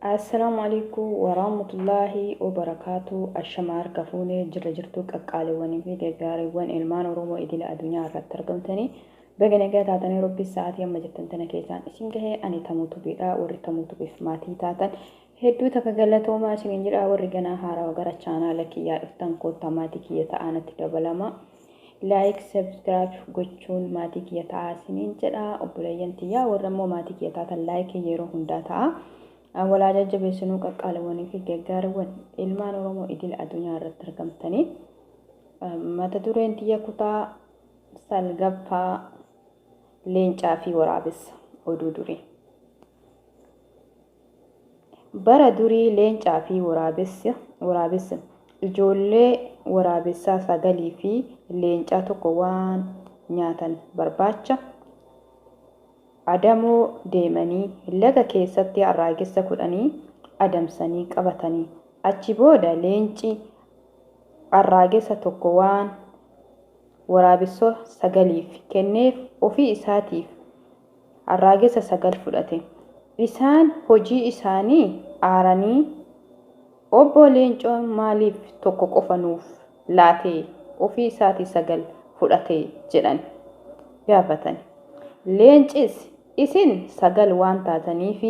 Assalaamu alaikum warahmatullaahi wabarakaatu. Ashama harka fuunee jirra jirtuu qaqqaaliiwwanii fi gaggaareewwan ilmaan Oromoo idila addunyaa irratti argamtanii baga nagaa taatanii Rabbi sa'aatii amma jirtan tana keessaan isin gahee. Ani Tamuu Tubiidha. Warri Tamuu Tubiif maatii taatan hedduu takka galatoomaa isiniin jedha. Warri ganaa haarawaa gara chaanaala kiyyaa dhuftan koottaa maatii kiyya ta'anatti dabalama. Like, subscribe gochuun maatii kiyya ta'aa isiniin jedha. Obboleeyyan tiyyaa warra immoo maatii kiyya taatan like yeroo hundaa ta'a. Walaa jajjabeessinuu qaqqaaliiwwanii fi gaggaareewwan ilmaan Oromoo idila addunyaa irratti argamtanii. Mata dureen tiyya kutaa salgaffaa, leencaa fi waraabessa, oduu durii. Bara durii leencaa fi waraabessa ijoollee waraabessaa 9 fi leencaa tokko waan nyaatan barbaacha adamoo deemanii laga keessatti arraagessa 10 adamsanii qabatanii. Achi booda leenci arraagessa tokko waan waraabessoo 9f kenneef ofii isaatiif arraagessa 9 fudhate. Isaan hojii isaanii aaranii, "Obbo Leencoon maaliif tokko qofa nuuf laatee ofii isaatii 9 fudhate?" jedhan gaafatan. Leencis, "Isin 9 waan taataniif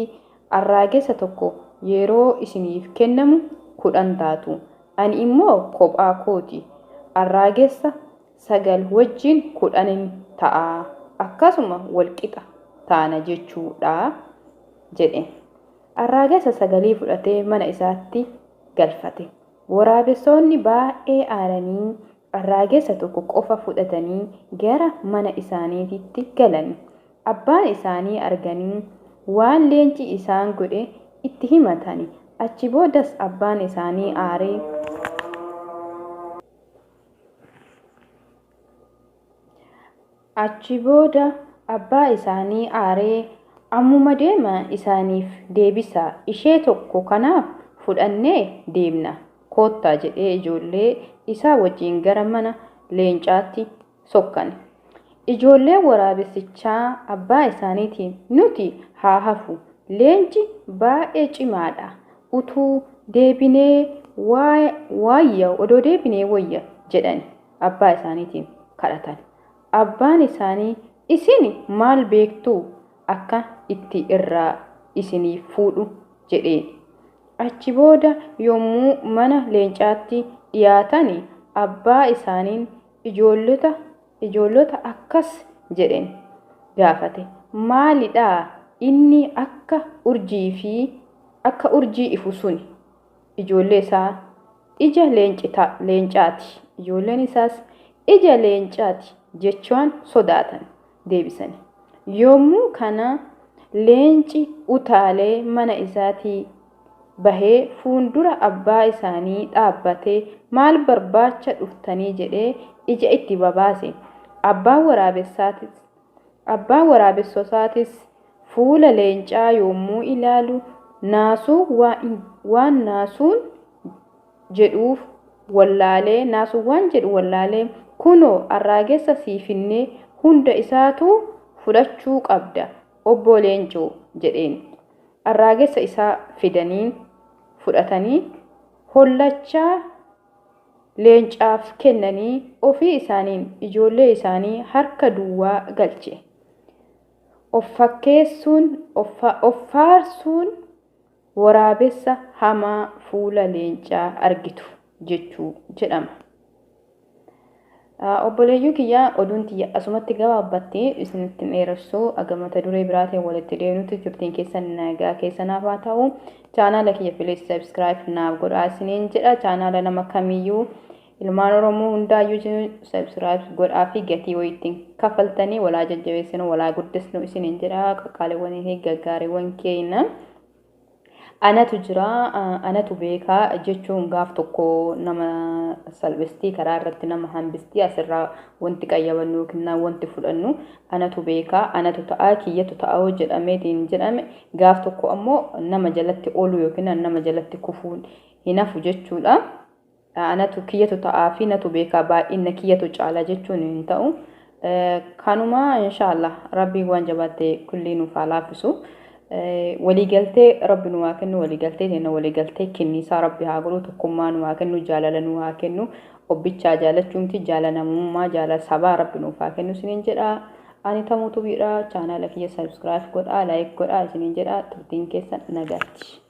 arraagessa tokko yeroo isiniif kennamu 10 taatu. Ani immoo kophaa kooti. Arraagessa 9 wajjin 10n ta'a. Akkasuma walqixa taana jechuudha," jedhe. Arraagessa 9 fudhatee mana isaatti galfate. Waraabessoonni baay'ee aaranii arraagessa tokko qofa fudhatanii gara mana isaaniitti galan. Abbaan isaanii arganii waan leenci isaan godhe itti himatani. Achi boodas abbaan isaanii aaree Achi booda abbaa isaanii aaree, "Ammuma deema isaaniif deebisaa, ishee tokko kanaaf fudhannee deemna, koottaa," jedhee ijoollee isaa wajjin gara mana leencaatti sokkan. Ijoolleen waraabessichaa abbaa isaaniitiin, "Nuti haa hafu, leenci baay'ee cimaadha, utuu deebinee wayya, odoo deebinee wayya," jedhani abbaa isaaniitiin kadhatan. Abbaan isaanii, "Isin maal beektuu akka itti irraa isiniif fuudhu?" jedheen. Achi booda yommuu mana leencaatti dhiyaatan abbaa isaaniin ijoollota akkas jedheen gaafate. "Maalidhaa inni akka urjii fi akka urjii ifu suni?" Ijoollee isaa, "Ija leencaati." Ijoolleen isaas, "Ija leencaati," jechuun sodaatan deebisani. Yommuu kana leenci utaalee mana isaatii bahee fuuldura abbaa isaanii dhaabbatee, "Maal barbaacha dhuftanii?" jedhee ija itti babaase. Abbaan waraabessootatis fuula leencaa yommuu ilaalu naasuu waan naasuun jedhuuf wallaalee naasuu waan jedhu wallaalee, "Kunoo arraagessa siifinnee hunda isaatu fudhachuu qabda, obbo Leencoo," jedheen. Arraagessa isaa fidanii fudhatanii hollachaa leencaaf kennanii ofii isaaniin ijoollee isaanii harka duwwaa galche. Of fakkeessuun, of faarsuun waraabessa hamaa fuula leencaa argitu jechuu jedhama. Obboleeyyuu kiyyaa, oduun tiyya asumatti gabaabbattee isinitti dheeressu. Aga mata duree biraatiin walitti deemnutti turtiin keessan nagaa keessanaaf haa ta'u. Chaanaala kiyya please subscribe naaf godhaa isiniin jedha. Chaanaala nama kamiyyuu, ilmaan Oromoo hundaayyuu subscribe godhaa fi gatii wayii ittiin kafaltanii walaa jajjabeessinu, walaa guddisnu isiniin jedha, qaqqaaliiwwanii fi gaggaariiwwan keenya. Anatu jira, anatu beekaa jechuun gaaf tokko nama salphistii, karaa irratti nama hambistii. Asirraa wanti qayyabannu yookiin wanti fudhannu, anatu beekaa, anatu ta'a, kiyyatu ta'a jedhameetiin jedhame gaaf tokko ammoo nama jalatti oolu yookiin nama jalatti kufuun hin hafu jechuudha. Anatu, kiyyatu ta'aa fi natu beekaa, baay'ina kiyyatu caala jechuun hin ta'u. Kanuma, inshaallah, rabbiin waan jabaatte kullii nuuf haa laaffisu. Waliigaltee Rabbi nu haa kennu, waliigaltee teenna waliigaltee kenniisaa Rabbi haa godhu, tokkummaa nu haa kennu, jaalala nu haa kennu, obbichaa jaalachuumti jaalanamummaa jaalala sabaa Rabbi nuuf haa kennu isiniin jedha. Ani Tamuu Tubiidha. Chaanaala kiyya subscribe godhaa, like godhaa isiniin jedha. Turtiin keessan nagaatti.